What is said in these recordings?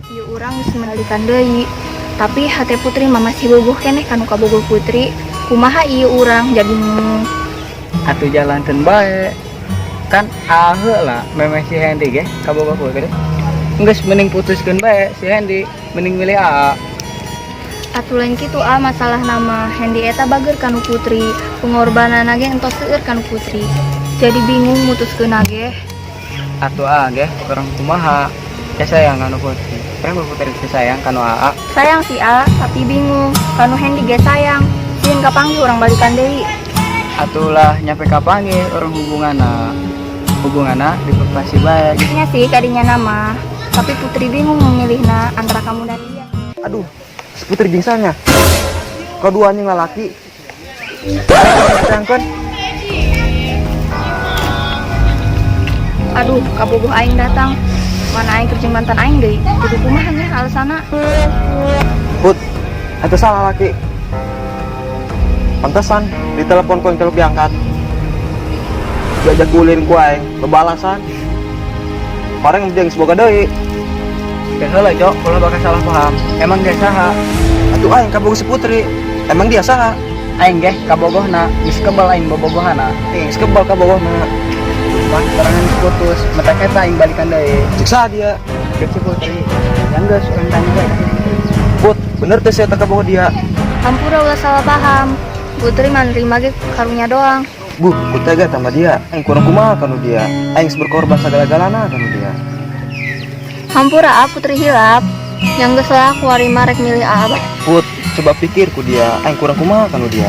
Ieu urang geus balikan deui. Tapi hate Putri mah masih bogoh keneh ka nu kabogoh Putri. Kumaha ieu urang jadi bingung. Atuh jalankeun bae. Kan aheula memeh si Hendy ge kabogoh Putri. Geus mending putuskeun bae si Hendy, mending milih AA. Atuh lain kitu ah masalah nama Hendy eta bager kanu Putri. Pengorbananna ge entos seueur kanu Putri. Jadi bingung mutuskeunna ge. Atuh AA ge urang kumaha? Ya sayang kanu Putri. Urang Putri teh sayang kanu AA. Sayang sih A, tapi bingung. Kanu Hendy ge sayang. Sieun kapanggih urang balikan deui. Atuh lah nyampe kapanggih urang hubunganna. Hubunganna diperpasi bae. Nya sih kadinya nama. Tapi Putri bingung memilihna antara kamu dan dia. Aduh, si Putri jeung saha nya. Kaduanya lalaki. Sayangkeun. Aduh, kabogoh aing datang. Mana aing kerja mantan aing deui. Kudu kumaha nya alasanna? Put, itu salah laki. Pantesan ditelepon ku aing teluk diangkat. Diajak ulin ku aing, bebalasan. Bareng jeung semoga deui. Teh heula, Cok, ulah bakal salah paham. Emang dia saha? Atuh aing kabogoh si Putri. Emang dia saha? Aing ge kabogohna, geus kebal aing bobogohana. Ih, geus kebal kabogohna. Mah sorangan geus putus, matak eta aing balikan deui. Cek saha dia? Cek si Putri. Yang geus urang tanya bae ka si Putri. Put, bener teh saya kabogoh dia. Hampura ulah salah paham. Putri mah nerima ge karunya doang. Buh, ku tega tambah dia. Aing kurang kumaha kanu dia. Aing geus berkorban sagala-galana kanu dia. Hampura ah Putri hilap. Yang geus lah kuari mah rek milih AA bae. Put, coba pikir ku dia. Aing kurang kumaha kanu dia.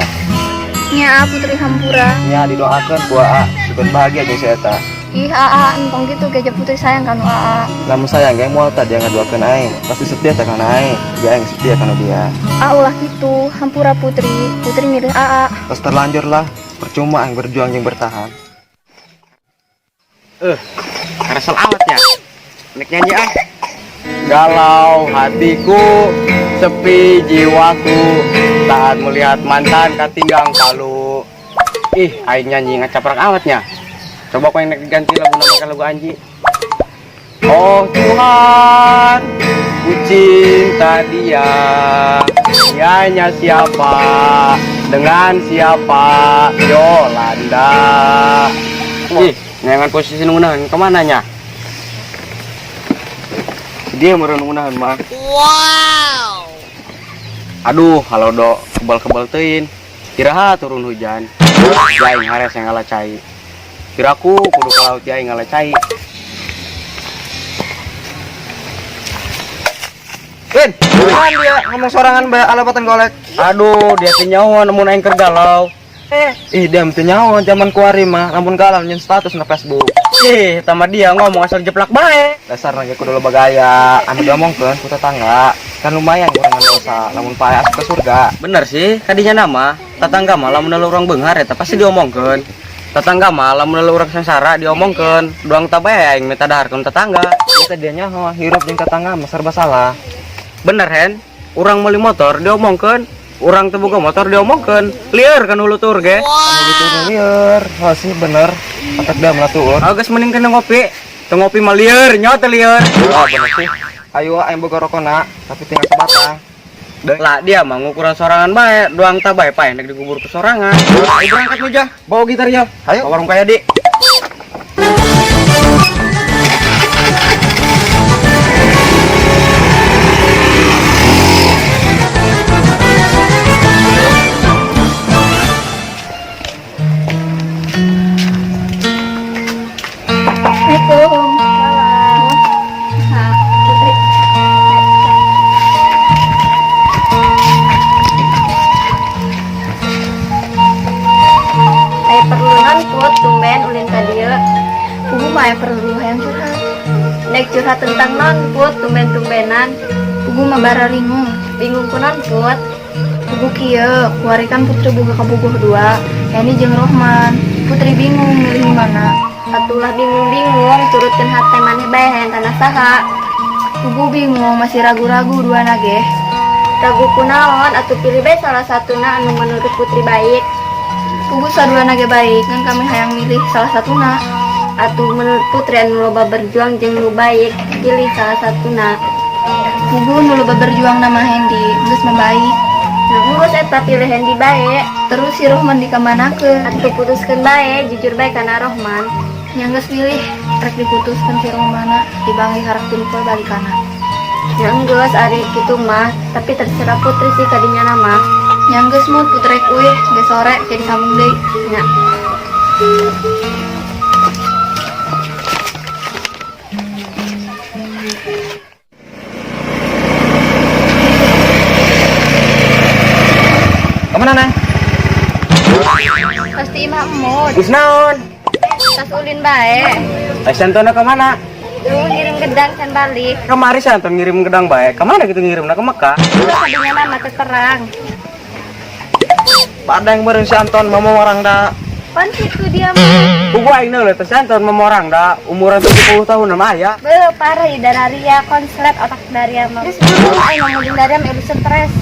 Nya ah Putri hampura. Nya didoakeun ku AA, sugan bahagia jeung si eta. Ih AA entong gitu geja Putri sayang kanu AA. Lamun sayang ge moal tah dia ngadoakeun aing. Pasti setia teh kana aing. Dia aing setia kanu dia. Ah ulah kitu, hampura Putri. Putri milih AA. Terus terlanjur lah, percuma aing berjuang jeung bertahan. Karesel amat ya. Nek nyanyi ah. Galau hatiku, sepi jiwaku, saat melihat mantan katinggang palu. Ih, aing nyanyi ngacaprak amatnya. Coba kau yang nek diganti lagu nama ke lagu Anji. Oh Tuhan, ku cinta dia. Dianya siapa? Dengan siapa? Yolanda. Ih, nyangan posisi nungunahan kemana nya? Dia meureun nungunahan mah. Wow. Aduh, halo do kebal-kebal teuing. Iraha turun hujan. Aing hares yang ngala cai. Kiraku kudu ka laut aing ngala cai. Win, bukan dia ngomong sorangan bae alapatan golek. Aduh, dia teh nyaho namun aing keur galau. Ih, dia teu nyaho zaman kuari mah, lamun galau nyen status na Facebook. Ih, tama dia ngomong asal jeplak bae. Dasar lagi kudu loba gaya, anu diomongkeun ku tetangga. Kan lumayan kurangan dosa, lamun pae asup ke surga. Bener sih, kadinya nama tetangga mah lamun urang beunghar eta pasti diomongkeun. Tetangga mah lamun urang sengsara diomongkeun. Doang ta bae aing minta dahar ka tetangga. Ieu teh dia nyaho, hirup jeung tetangga mah serba salah. Bener Hen, urang meuli motor diomongkeun, urang teu boga motor diomongkeun. Lieur kan hulu tur ge. Anu gitu nu lieur, oh sih bener. Otak dia malah tuur. Ah geus mending kena ngopi. Teu ngopi mah lieur, nya teu lieur. Oh bener sih. Ayo aing boga rokona, tapi tinggal sebatang. Lah dia mah ngukuran sorangan bae, doang ta bae pae nek dikubur ku sorangan. Ayo berangkat lu jah, bawa gitar ya. Ayo. Ke warung kaya di. Assalamualaikum. Salam. Putri. Aya perlu naon Put, tumben ulin ka dieu. Pugu mah aya perlu hayang curhat. Nek curhat tentang naon Put, tumben-tumbenan. Pugu mah bararingung. Bingung kunaon Put? Pugu kieu, kuari kan Putri boga kabogoh dua, Heni jeung Rohman. Putri bingung milih mana. Atulah bingung-bingung, turutkeun hate maneh bae hayang kana saha. Pugu bingung, masih ragu-ragu dua nage. Ragu kunaon atuh pilih bae salah satuna anu menurut Putri baik. Pugu sadua nage baik, ngan kami hayang milih salah satuna. Atuh menurut Putri anu loba berjuang jeung nu baik, pilih salah satuna. Puguh nu loba berjuang nama Hendy, geus membaik. Nu geus eta pilih Hendy bae. Terus si Rohman dikamanakeun? Atuh putuskeun bae, jujur bae kana Rohman. Nya geus pilih, rek diputuskeun si Rohmana, dibangi harap poe balikana. Nya geus ari kitu mah, tapi terserah Putri sih kadinya nama. Nya geus mut Putri uih, geus sore jadi sambung deui. Nya. Kemana nang? Pasti imah emut, Geus naon? tas ulin bae. Eh, Santona kemana? Lu ngirim gedang can balik. Kemari Santon ngirim gedang bae. Kemana gitu ngirimna ke Mekah? Lu kadinya mah teu terang. Padang meureun si Anton mama orang da. Pan kitu dia mah. Puguh aing neuleut teh Santon mamorang da umuran 70 tahun mah aya. Beuh, parah ya dararia konslet otak daria mah. Geus buru aing ngomongin daria mah stres.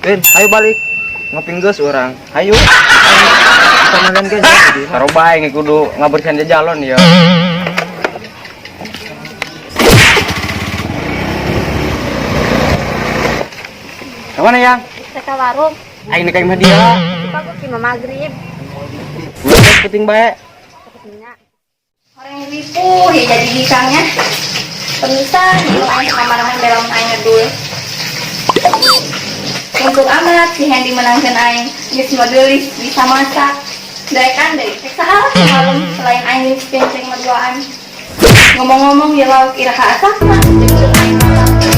Win, ayo balik. Ngopi geus urang. Hayu. Sama kan ge jadi. Taruh bae aing kudu ngabersihan jajalon ya. Kemana yang? Rek ka warung. Aing nek mah dia. Pak ki mah magrib. Udah penting bae. Nya. Orang ripuh ya jadi bikangnya. Pemirsa, di aing kamar mah dalam aing ngedul. Untuk amat si Hendy menangkan aing, geus modelis bisa masak. Daekan deui, rek saha semalam selain aing jeung si Cenceng merduaan. Ngomong-ngomong ya lauk iraha asakna, jeung aing masak.